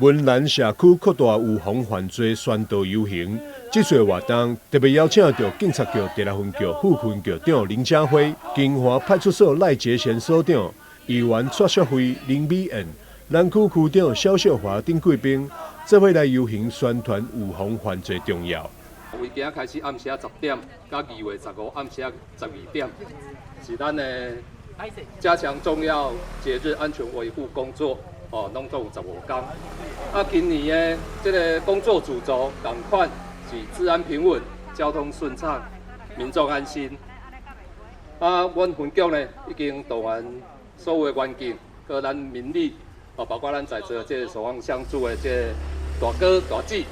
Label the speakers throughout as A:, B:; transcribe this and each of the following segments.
A: 文蘭社區擴大預防犯罪宣導遊行，這次活動特別邀請著警察局第六分局副分局長林家輝、金華派出所賴傑賢所長、議員蔡淑慧、林美燕、南區區長蕭秀華等貴賓，做伙來遊行宣傳預防犯罪重要。
B: 為今仔開始暗時10點，到2月15暗時12點，是咱的加強重要節日安全維護工作。哦，攏總有15天。啊，今年的這个工作主軸仝款是治安平穩、交通順暢、民眾安心。啊，阮分局呢已經動員所有的員警，佮咱民力，哦，包括咱在座這個守望相助的這个大哥大姐，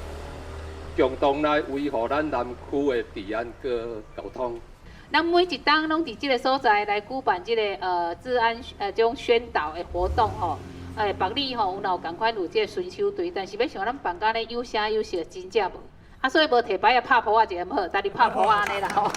B: 共同來維護咱南區的治安佮交通。
C: 咱每一冬攏佇這个所在來舉辦這个治安這種宣導的活動吼。欸，別里吼有若有仝款有這个巡守隊，但是欲像咱辦甲呢有聲有色，真正無。啊，所以無提牌仔拍噗仔一下好，家己拍噗仔按呢啦吼。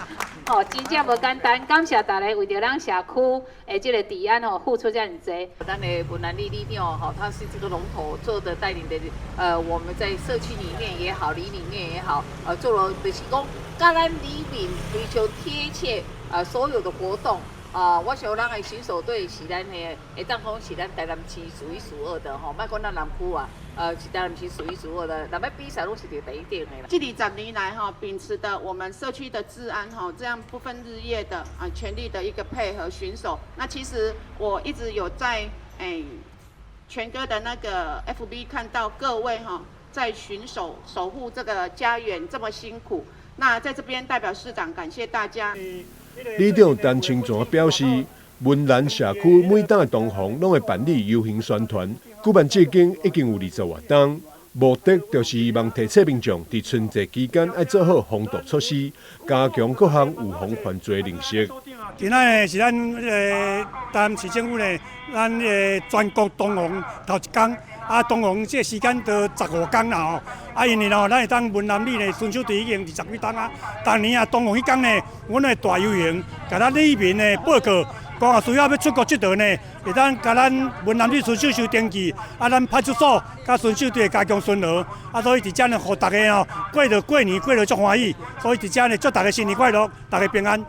C: 吼，真正無簡單，感謝大家為著咱社區的這个治安吼付出遮爾濟。
D: 咱的文蘭里里長吼，他是這個龍頭做的帶領的，我們在社區裡面也好，里裡面也好，做了就是講，佮咱里民非常貼切，所有的活動。啊，我想咱的巡守隊是咱的，會當講是咱台南市數一數二的吼，莫講咱南區啊，是台南市數一數二的，若欲比賽攏是佇第一等的啦。
E: 這20年來哈，秉持的我們社區的治安哈，這樣不分日夜的啊，全力的一個配合巡守。那其實我一直有在全哥的那個 FB 看到各位哈，在巡守守護這個家園這麼辛苦。那在這邊代表市長感謝大家。
A: 里長陳清泉表示，文蘭社區每冬冬防攏會辦理遊行宣傳，舉辦至今已經有20外冬，目的就是希望提醒民眾佇春節期間愛做好防盜措施，加強各項預防犯罪認識。
F: 今仔日是咱彼个台南市政府呢，咱彼个全國冬防頭一工，啊，冬防這个時間都15工啦吼。啊，因為吼，咱會當文南里呢，巡守隊已經20幾冬啊。逐年啊，冬防彼工呢，阮會大遊行，共咱里民呢報告，講啊需要欲出國𨑨迌呢，會當共咱文南里巡守收登記，啊，咱派出所佮巡守隊加強巡邏，啊，所以佇遮呢，予大家吼過著過年過得足歡喜，所以佇遮呢，祝大家新年快樂，大家平安。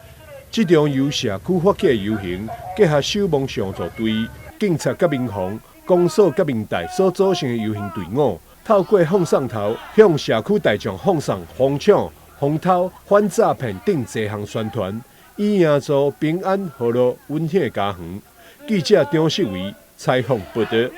A: 這場由社區發起的遊行，結合守望相助隊、警察佮民防、公所佮民代所組成的遊行隊伍，透過放送頭向社區大眾放送防搶、防偷、反詐騙等濟項宣傳，以營造平安、和樂、溫馨的家園。記者張世維採訪報導。